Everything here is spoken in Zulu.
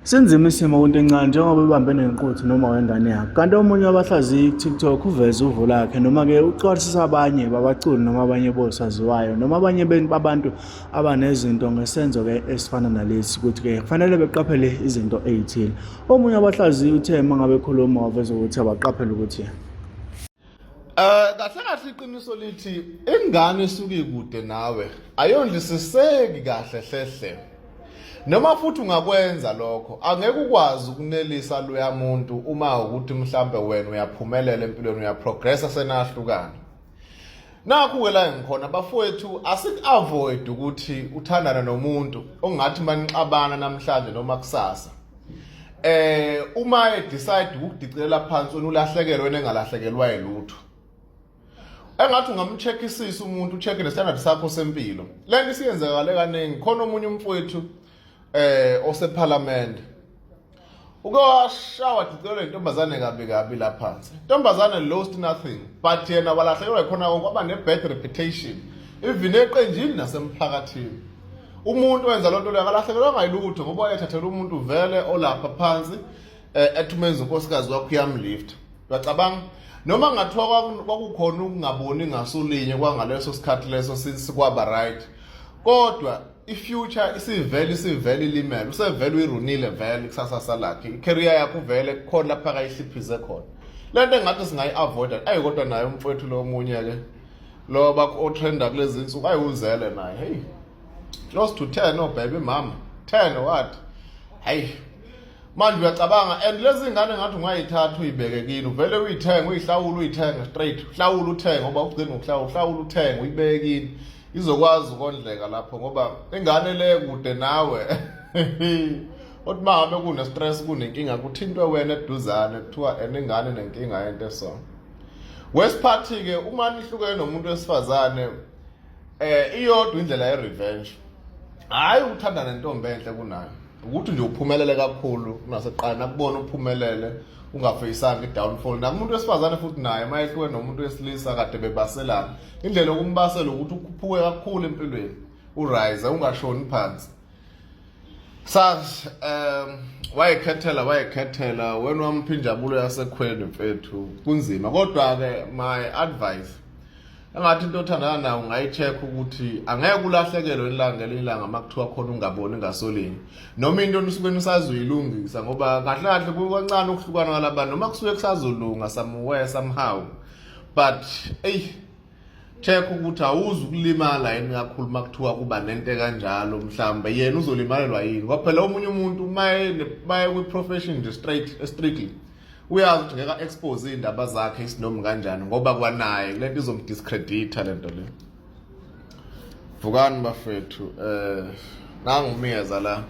Sinzima isimo kwinto encane njengoba ibambe nenquthu noma wengane yakho. Kanti omunye wabahlaziyi ku-TikTok uveze uvo lakhe noma-ke uxwayisisa abanye babaculi noma abanye bosaziwayo noma abanye babantu abanezinto ngesenzo-ke esifana nalesi ukuthi-ke kufanele beqaphele izinto ey'thile. Omunye wabahlaziyi uthe uma ngabe ekhuluma waveza ukuthi abaqaphele ukuthi Kahle kahle iqiniso lithi ingane esuke ikude nawe ayondlisiseki kahle hlehle. Noma futhi ungakwenza lokho angeke ukwazi ukunelisa loya muntu uma ukuthi mhlambe wena uyaphumelela empilweni uyaprogressa senahlukana. Nakhu ke la ngikhona bafowethu asik-avoid ukuthi uthandane nomuntu ongathi manixabana namhlanje noma kusasa. Uma e decide ukudicilela phansi wena ulahlekelwe wena engalahlekelwa yilutho. Engathi ungamcheckisisa umuntu ucheck nestandard sakho sempilo. Lento isiyenzakale kaningi khona omunye umfowethu osephalamende uke washawa dicelo intombazane kabi kabi la phansi. Intombazane lost nothing but yena walahlekelwa khona konke kwaba ne bad reputation even eqenjini nasemphakathini. Umuntu wenza lonto leyo akalahlekelwanga yilutho ngoba wayethathela umuntu vele olapha phansi ethi umenza unkosikazi wakho uyamlift. Uyacabanga noma ngathiwa kwakukhona ukungaboni ngasolinye kwangaleso sikhathi leso since kwaba right kodwa i-future isivele isivele ilimele usevele uyirunile vele ikusasa lakhe i-career yakho uvele kukhona lapha akayihliphize khona le nto engathi singayi-avoida ayi kodwa naye umfowethu lo omunye ke lo bakho otrenda kulezi nsuku ayiwuzele naye hey close to 10 oh baby mama 10 what hayi manje uyacabanga and lezi ngane ngathi ungayithatha uyibeke kini uvele uyithenge uyihlawule uyithenge straight uhlawule uthenge ngoba ugcina ngokuhlawula uhlawule uthenge uyibeke kini izokwazi ukondleka lapho ngoba ingane le kude nawe othi uma ngabe kune-stress kunenkinga kuthintwe wena eduzane kuthiwa ene ingane nenkinga yento eso wesiphathi-ke uma nihlukene nomuntu wesifazane iyodwa indlela ye-revenge hhayi ukuthanda nentombi enhle kunayo ukuthi nje uphumelele kakhulu kunasekuqala nakubona uphumelele ungafeyisanga i-downfall nakumuntu wesifazane futhi naye uma ehlukene nomuntu wesilisa kade bebaselana indlela yokumbasela ukuthi ukhuphuke kakhulu empilweni urise ungashoni phansi sas wayekhethela wayekhethela wena wampha injabulo yasekhweni mfethu kunzima kodwa ke my advice engathi into othandana nayo ungayi-check ukuthi angeke ulahlekelwe ilanga ngelinye ilanga uma kuthiwa khona ungaboni ngasolinye noma into nisuke nisazoyilungisa ngoba kahle kahle kukancane ukuhlukana kwalabantu noma kusuke kusazolunga somewhere somehow but eyi check ukuthi awuzi ukulimala yini kakhulu uma kuthiwa kuba nento kanjalo mhlawumbe yena uzolimalelwa yini ngoba phela omunye umuntu maye kwi-profession nje straight strictly uyazi ukuthi ngeke expose iy'ndaba zakhe isinomi kanjani ngoba kwanaye le nto izomdiscredita le nto le. Vukani bafethu nangu umiyeza la.